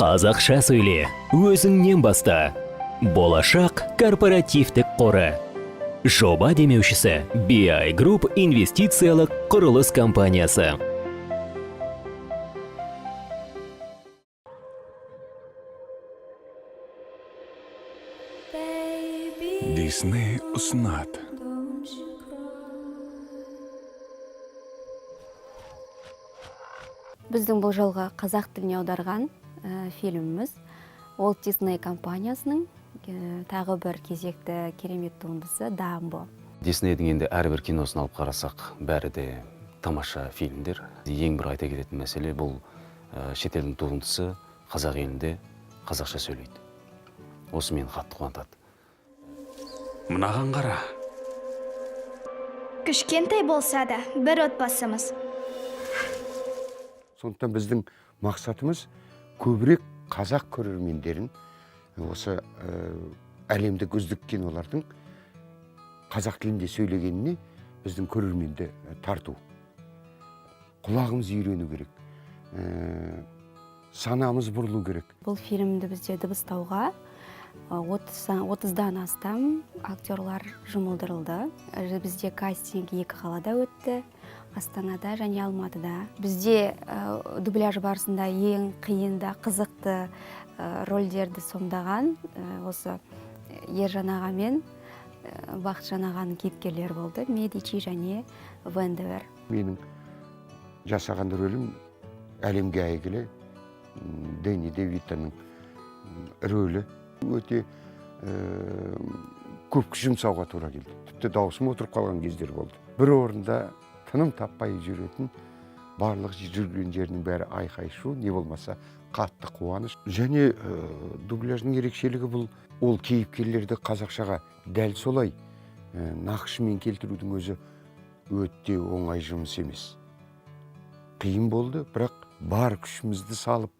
Қазақша сөйле, өзіңнен баста. Болашақ корпоративтік қоры. Жоба демеушісі BI Group инвестициялық құрылыс компаниясы. Дисней ұсынады. Біздің бұл жолғы қазақ тіліне аударған фильміміз Walt Disney компаниясының тағы бір кезекті керемет туындысы Дамбо. Диснейдің енді әрбір киносын алып қарасақ, бәрі де тамаша фильмдер. Ең бір айта кететін мәселе бұл шетелдің туындысы қазақ елінде қазақша сөйлейді. Осы мені қатты қуантады. Мынаған қара. Кішкентай болса да бір отбасымыз. Сондықтан біздің мақсатымыз көбірек қазақ көрермендерін осы әлемдік үздік кинолардың қазақ тілінде сөйлегеніне біздің көрерменді тарту. Құлағымыз үйрену керек, санамыз бұрылу керек. Бұл фильмді бізде дыбыстауға 30-дан астам актерлар жұмылдырылды. Бізде кастинг екі қалада өтті, Астанада және Алматыда. Бізде дубляж барысында ең қиын да қызықты рөлдерді сомдаған осы Ержан аға мен Бақытжан ағаның кейіпкерлері болды, Медичи және Вендевер. Менің жасаған рөлім әлемге әйгілі Дэнни Девитоның рөлі. Өте көп күш жұмсауға тура келді. Тіпті дауысым отырып қалған кездер болды. Бір орында тыным таппай жүретін, барлық жүрген жерінің бәрі айқай-шу, не болмаса қатты қуаныш. Және дубляждың ерекшелігі бұл, ол кейіпкерлерді қазақшаға дәл солай нақышымен келтірудің өзі өте оңай жұмыс емес. Қиын болды, бірақ бар күшімізді салып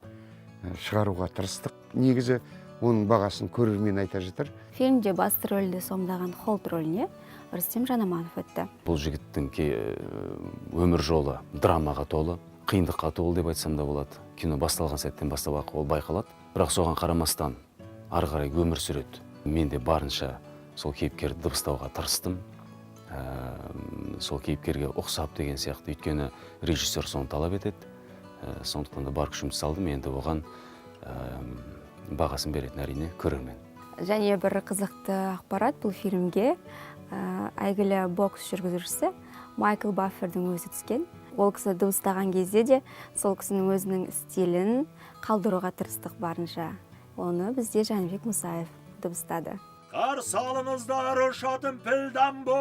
шығаруға тырыстық. Негізі оның бағасын көрермен айта жатар. Фильмде басты рөлді сомдаған Холт рөліне Рүстем Жанаманов өтті. Бұл жігіттің өмір жолы драмаға толы, қиындыққа толы деп айтсам да болады. Кино басталған сәттен бастап-ақ ол байқалады. Бірақ соған қарамастан ары қарай өмір сүреді. Мен де барынша сол кейіпкерді дыбыстауға тырыстым. Сол кейіпкерге ұқсап деген сияқты. Өйткені режиссер соны талап етеді. Сондықтан да бар күшімді салдым. Енді оған бағасын беретін әрине көрермен. Және бір қызықты ақпарат, бұл фильмге әйгілі бокс жүргізушісі Майкл Баффердің өзі түскен. Ол кісі дыбыстаған кезде де сол кісінің өзінің стилін қалдыруға тырыстық барынша. Оны бізде Жәнібек Мұсаев дыбыстады. Қарсы алыңыздар ұшатын піл Дамбо!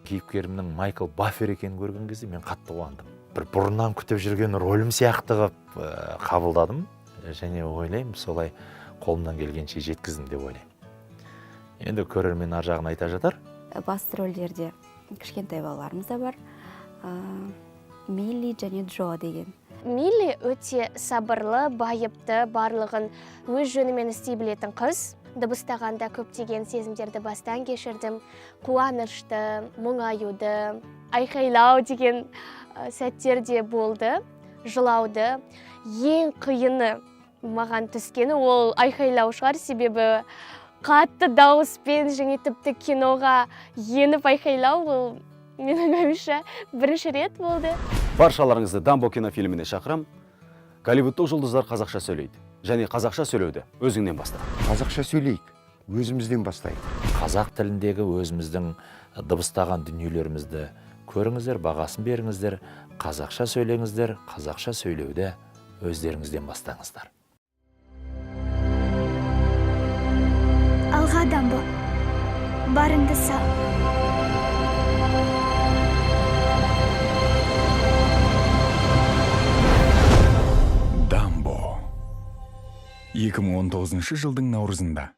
Кейіпкерімнің Майкл Баффер екенін көрген кезде мен қатты қуандым. Бір бұрыннан күтіп жүрген рөлім сияқты қылып қабылдадым. Және ойлаймын, солай қолымнан келгенше жеткіздім деп ойлаймын. Енді көрермен ар жағын айта жатар. Басты рөлдерде кішкентай балаларымыз да бар. Милли және Джо деген. Милли өте сабырлы, байыпты, барлығын өз жөнімен істей білетін қыз. Дыбыстағанда көптеген сезімдерді бастан кешірдім. Қуанышты, мұңаюды, айқайлау деген сәттер де болды, жылауды. Ең қиыны маған түскені ол айқайлау шығар, себебі қатты дауыспен және тіпті киноға еніп айқайлау ол менің ойымша бірінші рет болды. Баршаларыңызды Дамбо кинофильміне шақырам. Голливудтық жұлдыздар қазақша сөйлейді. Және қазақша сөйлеуді өзіңнен баста. Қазақша сөйлейік, өзімізден бастайық. Қазақ тіліндегі өзіміздің дыбыстаған дүниелерімізді көріңіздер, бағасын беріңіздер, қазақша сөйлеңіздер, қазақша сөйлеуді өздеріңізден бастаңыздар. Алға, Дамбо, барыңды сал. Дамбо. 2019 жылдың наурызында.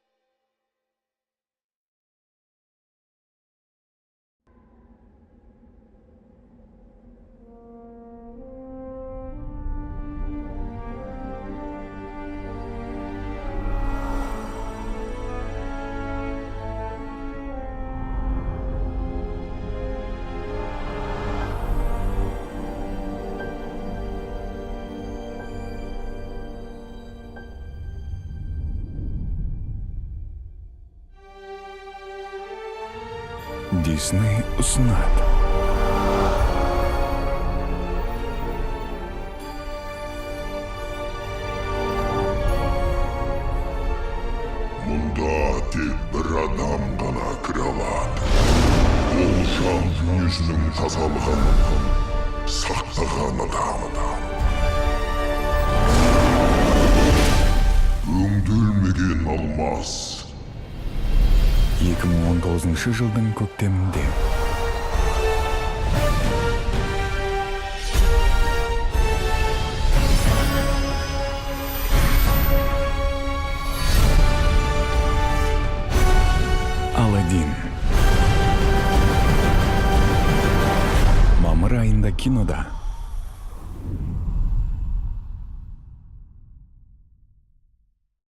Дисней ұсынады. Мұнда тек бір адам ғана кіре алады. Ол жан дүниесінің тазалығын сақтаған адам. Өңделмеген алмас. 2019 жылдың көктемінде.